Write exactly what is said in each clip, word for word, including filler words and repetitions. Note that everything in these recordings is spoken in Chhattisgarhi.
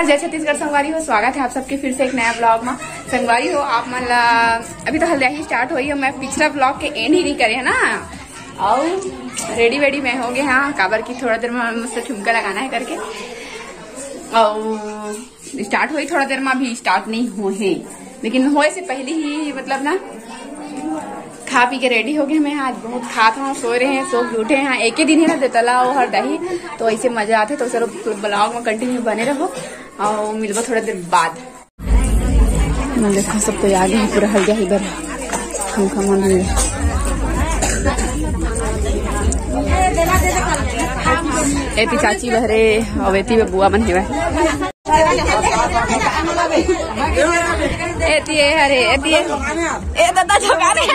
जय छत्तीसगढ़ संगवारी हो, स्वागत है आप सबके फिर से एक नया ब्लॉग में। संगवारी हो, आप मन ला अभी तो हल्दीया ही स्टार्ट हुई है, मैं पिछला ब्लॉग के एंड ही नहीं करे है ना। और रेडी वेडी मैं हो गए हाँ, काबर की थोड़ा देर में मस्त ठुमका लगाना है करके। और स्टार्ट हुई थोड़ा देर में, अभी स्टार्ट नहीं हुए है, लेकिन होए से पहले ही मतलब ना खा पी के रेडी हो गए। मैं आज बहुत खात हूँ, सो रहे हैं, सो के उठे हैं। एक ही दिन है ना देतला और हर दही, तो ऐसे मजा आते। तो सर ब्लॉग में कंटिन्यू बने रहो और मिलबो थोड़ा देर बाद। मैं देखो सब तो आ गए हैं, पूरा हल्दीया ही बर हम खमन लिए। एती चाची बहरे और एती बुआ मन हेवै। एती ए हरे, एती ए। ए दादा झोंका रे।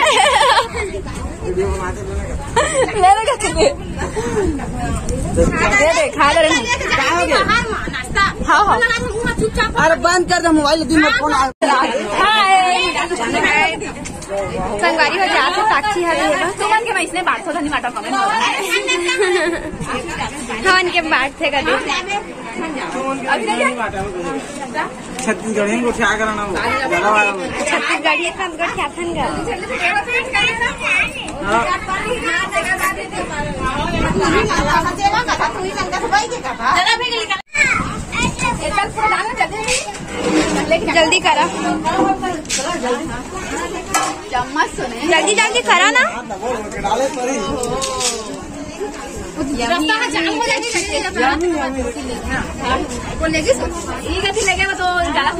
ले लो क्या तुझे? दे दे, खा ले रहे हैं। हाँ, हाँ। अरे बंद कर दे मोबाइल, दिन में फोन आ। हाय। संगवारी हो जात हे, साक्षी हरे हे। तुमन के मैं इसने बात हो धनी माटा कमेंट। हमन के बात थे कदे। अभी छत्तीसगढ़ी में गोठिया कराना हो। छत्तीसगढ़ी, छत्तीसगढ़ी, छत्तीसगढ़। हाँ। जल्दी करा, चम्मच सुने। जल्दी जल्दी करा ना। रास्ता में जाम हो जाएगी, वो लेगी सो। ये कथी लेके वो तो ज्यादा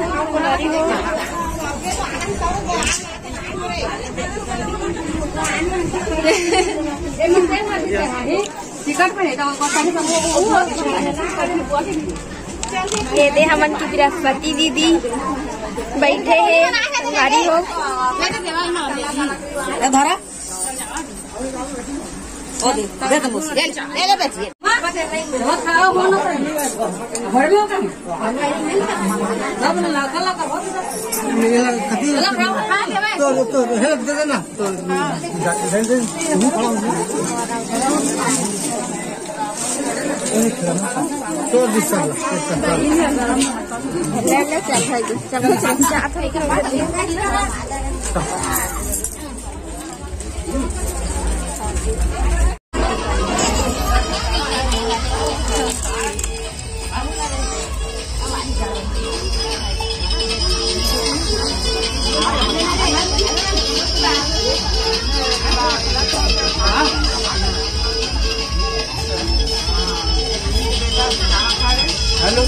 टिकट पर है तो ये दे हमन की बृहस्पति दीदी बैठे हैं, हमारी हो। ए, धरा। ओ दे, दे दे मुझे। ले, ले, ले, बेटी। तो, तो, help दे देना। तो, दे, दे, दे, तू खड़ा हो जा। तो disturb ला, disturb ला। ले, ले, चल भाई, चल, चल, चल। हेलो।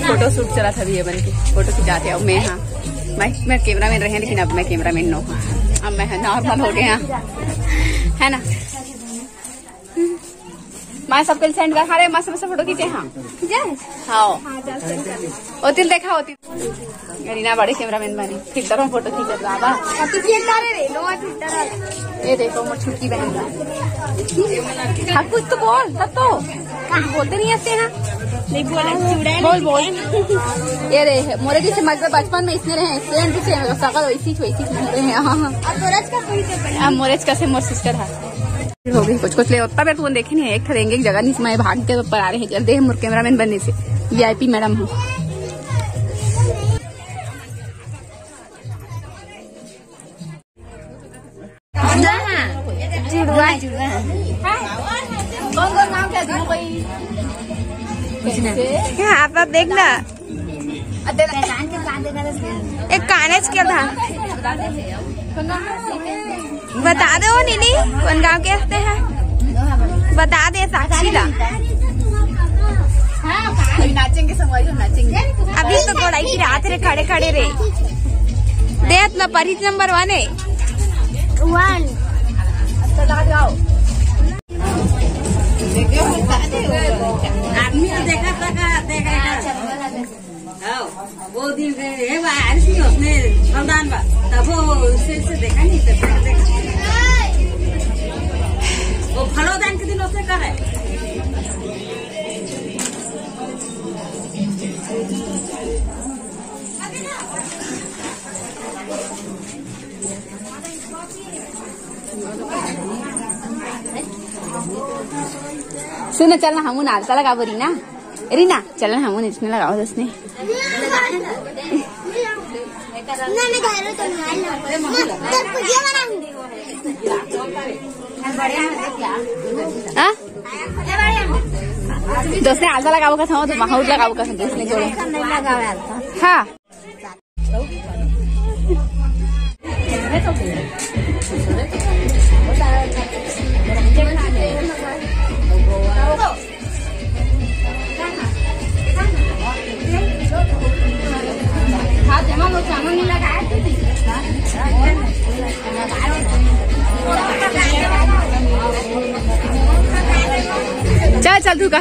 फोटो शूट चला था भैया बन के, फोटो खिंचाते। अब मैं, हाँ, मैं, मैं कैमरामैन रहे, लेकिन अब मैं कैमरामैन नो हाँ, अब मैं नॉर्मल हो गया, है ना। मैं सबके सेंड कर, अरे मस्त मस्त फोटो खींचे हाँ। हाँ। ओ तिल देखा होती। रीना बड़े कैमरामैन बने, फिल्टर में फोटो खींचत रहा बा। अब तो फिल्टर है रे, नो फिल्टर है। ये देखो मोर छुटकी बहन का। हाँ, कुछ तो बोल, तब तो। हाँ, बोलते नहीं आते हैं। नहीं बोला, चूड़ा बोल, बोल। ये रे, मोरे जैसे मतलब बचपन में इसने रहे, सेम टू सेम, सकल वैसी वैसी हो रहे हैं। हाँ, हाँ। अब मोरेज का से मोर सिस्टर है। हो गई कुछ कुछ ले, उतना बेर तुमन देखे नहीं है, एक ठरेंगे एक जगह नहीं, मैं भाग के ऊपर आ रहे हैं, जल्दी हम कैमरामैन बनने से, वीआईपी मैडम हूँ। कौन कौन नाम क्या दूं कोई? यहाँ आप, आप देखना। एक कानच के था। बता दो नीली, कौन गांव के हते हैं? बता दे साक्षी ला। अभी नाचेंगे संगवारी, हम नाचेंगे। अभी तो गोड़ाई की रात रे, खड़े खड़े रे। देख ला, परी नंबर वन है। वन। आदमी तो देखा था का, देखा था। हाँ, वो दिन गए, हे भाई, आइस नहीं उसने फलदान बा, तब वो उससे, उससे देखा नहीं, तब देखा। वो फलोदान के दिन उसने करे। सुन, चल ना, हमू ना, चला का बोली ना। रीना, चल ना, हमू इसमें लगाओ दस ने। हाँ? दोस्त ने आलता लगाओ का था, तो माहौल लगाओ का था, दोस्त ने जोड़े। हाँ। चल, चल, तू का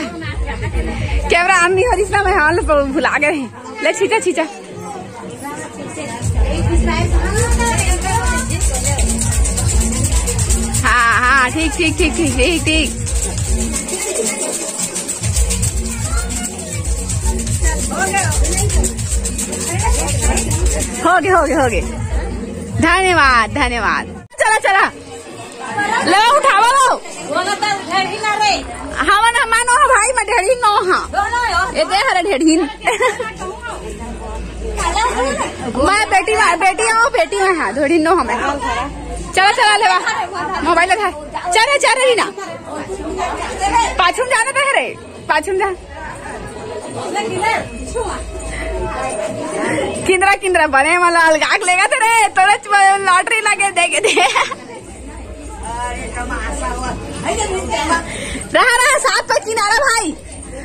कैमरा आन नहीं हो रही ना, मैं हाल भुला गए। ले, छींचा, छींचा। हाँ, हाँ, ठीक, ठीक, ठीक, ठीक, ठीक, ठीक। हो गए, हो गए, हो गए। धन्यवाद, धन्यवाद। चला, चला। लो, उठावा लो। बोलो तो ढेढ़ी ना रे। हाँ, ना मानो, हाँ भाई, मैं ढेढ़ी नो हाँ। दोनों हो। ए दे हरे ढेढ़ी। मैं बेटी में, बेटी आओ, बेटी में हाँ, ढेढ़ी नो हमें। चला, चला लेवा। मोबाइल उठा। चल रे, चल रे, रीना। पाछू में जाना दे रे। पाछू में जा। किंदरा, किंदरा बने वाला अलगाक लेगा तेरे, तोरे च-, लॉटरी लगे देखे दे। रहा, रहा, साथ पे किनारा भाई।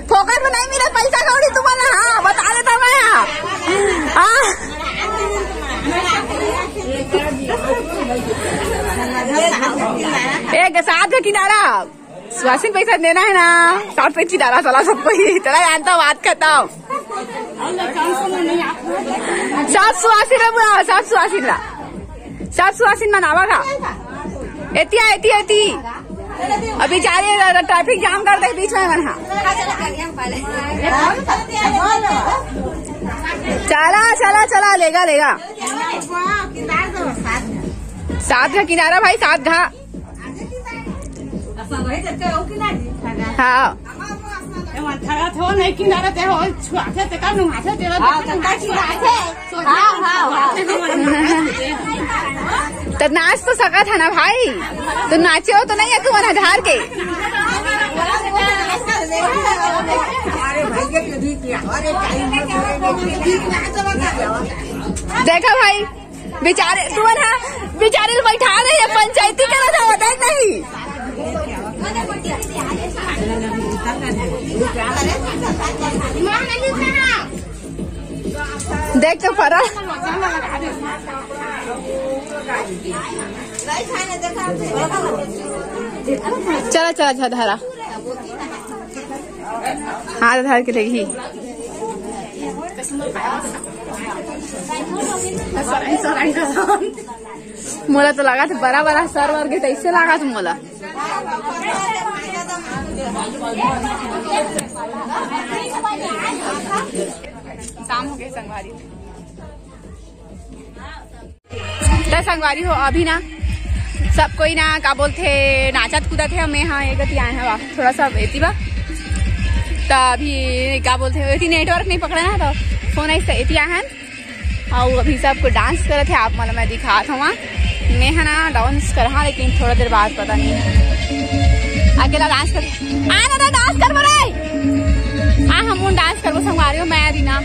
फोकट में नहीं मिला पैसा कौड़ी तुम्हारा, हाँ, बता देता मैं, हाँ। हाँ। एक साथ पे किनारा। सुहासिन पैसा देना है ना, साथ पे चिल्ला रहा साला सबको ही, चला जानता, बात खत्म। सब सुहासिन ला बुलाओ, सब सुहासिन ला, सब सुहासिन मनावा का। एतिया, एती, एती। अभी जा रही है, ट्रैफिक जाम कर दे बीच में, मना। चला, चला, चला, लेगा, लेगा। सात घा किनारा भाई, सात घा। हाँ। ए, मन थरत हो, नहीं किनारे ते हो, छुआथे ते का नुहाथे तेरा हाँ, देखो। तो का छुआथे? हाँ, हाँ, हाँ। तो नाच तो सकत है ना भाई, तो नाचे हो तो नहीं है तू मन धार के। देखा भाई, बेचारे, तू ना, बेचारे ल बैठा दे, ये पंचायती करा था, बताए नहीं। देख तो फरा। चला, चला, चला, धरा। हाथ धर के देखी। मोला तो लगा था बड़ा बड़ा सर वर के, तैसे लगा था मोला। शाम हो गए संगवारी। त संगवारी हो, अभी ना सब कोई ना का बोलथे, नाचत कूदत हे। मैं हाँ, एक गति आए हवा, थोड़ा सा एती बा। त अभी का बोलथे, एती नेटवर्क नहीं पकड़ा ना, तो फोन ऐसे एती आए हन। अउ अभी सब कोई डांस करत हे, आप मन ल मैं दिखात हवं। मैं ह ना डांस करहा, लेकिन थोड़ा देर बाद पता नहीं। अकेला डांस कर, आ ना, ना डांस करबो रे। आ, हम डांस करबो संगवारी हो, मैं रीना।